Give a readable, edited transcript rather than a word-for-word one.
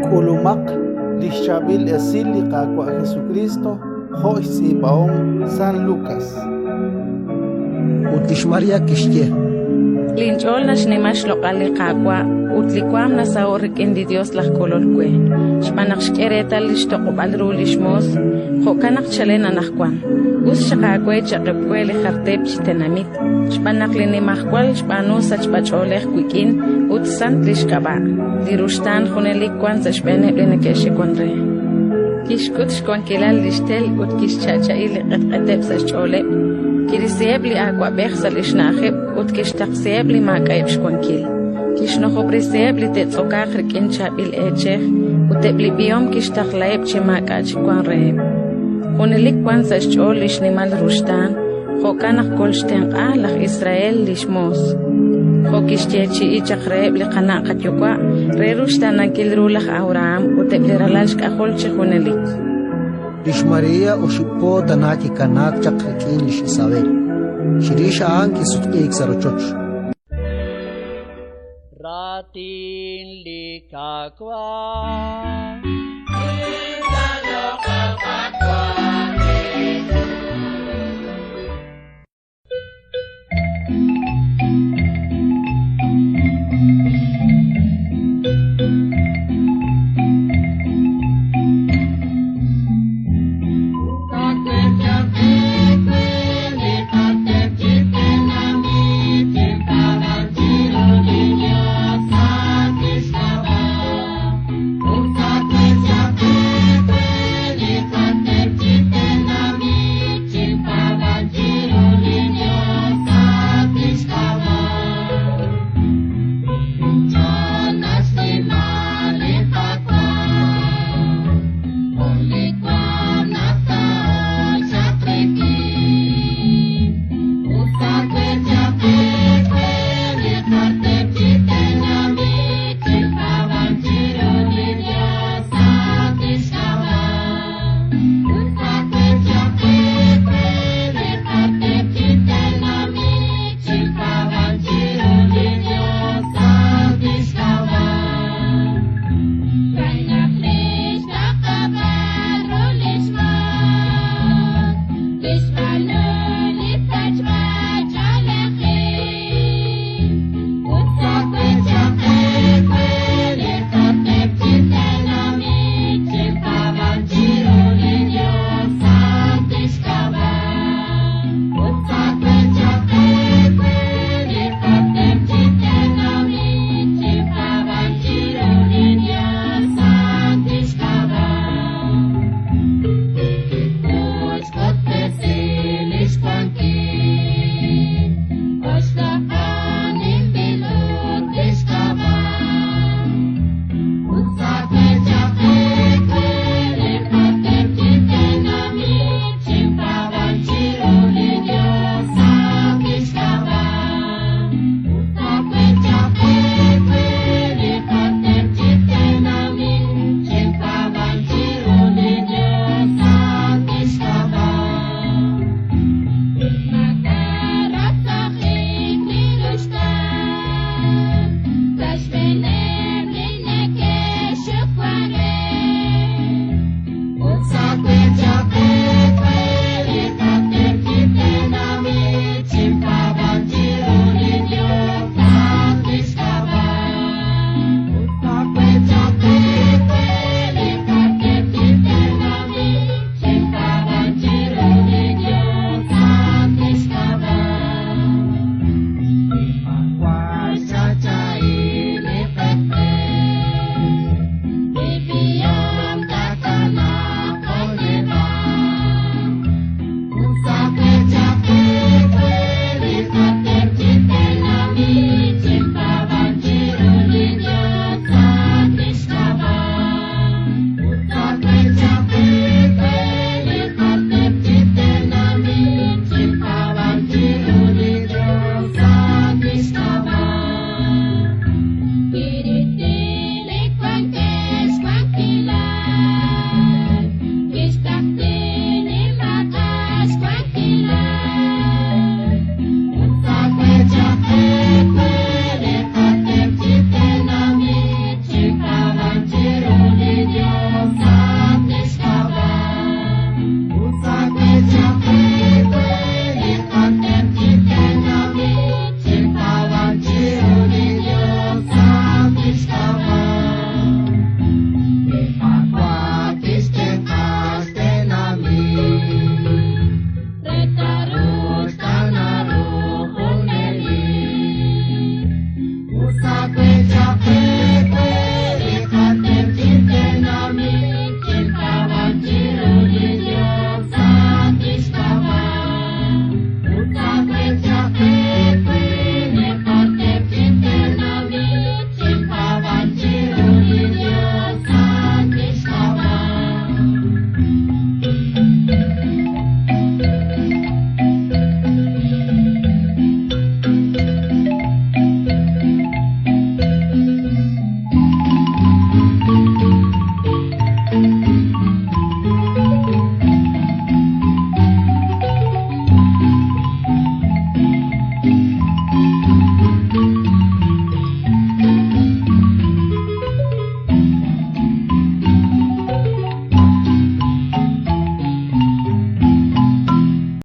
K'ulumaq li xChaab'il Esil li Qaawa' Jesukriist jo' xtz'iib'ahom San Lukas. Ut lix María kixye: Linch'ool naxnima xloq'al li Qaawa' ut li waanm nasaho'k rik'in li Yos laj Kolol we, xb'aan naq xk'e reetal li xtoq'ob'al ru li xmoos. Jo'kan naq chalen anaqwan, us xaq aawe cha'qeb' we li jar teep chi tenamit, xb'aan naq li Nimajwal xb'aanu sachb'ach'oolej wik'in ut sant li xk'ab'a'. Li ruxtaan junelik wank sa' xb'eeneb' li neke'xiwank re. Kixk'ut xwankilal li xtel ut kixcha'cha'i li q'etq'eteb' sa' xch'ooleb', kirisiheb' li awab'ej sa' li xna'ajeb' ut kixtaqsiheb' li maak'a'eb' xwankil. Kixnujob'resiheb' li te'tz'okaaq rik'in chaab'il eechej ut eb' li b'ihom kixtaqlaheb' chi maak'a' chik wank reheb'. Junelik wank sa' xch'ool li xnimal ruxtaan, jo'kan naq kolxtenq'a laj Israel li xmoos, jo' kixyeechi'i chaq reheb' li qana' qayuwa' re ruxtaanankil ru laj Abrahán ut eb' li ralal xk'ajol chi junelik. Lix María oxib' po tana kikanaak chaq rik'in lix Isabel. Chirix a'an kisutq'iik sa' rochoch. Raatin li Qaawa'.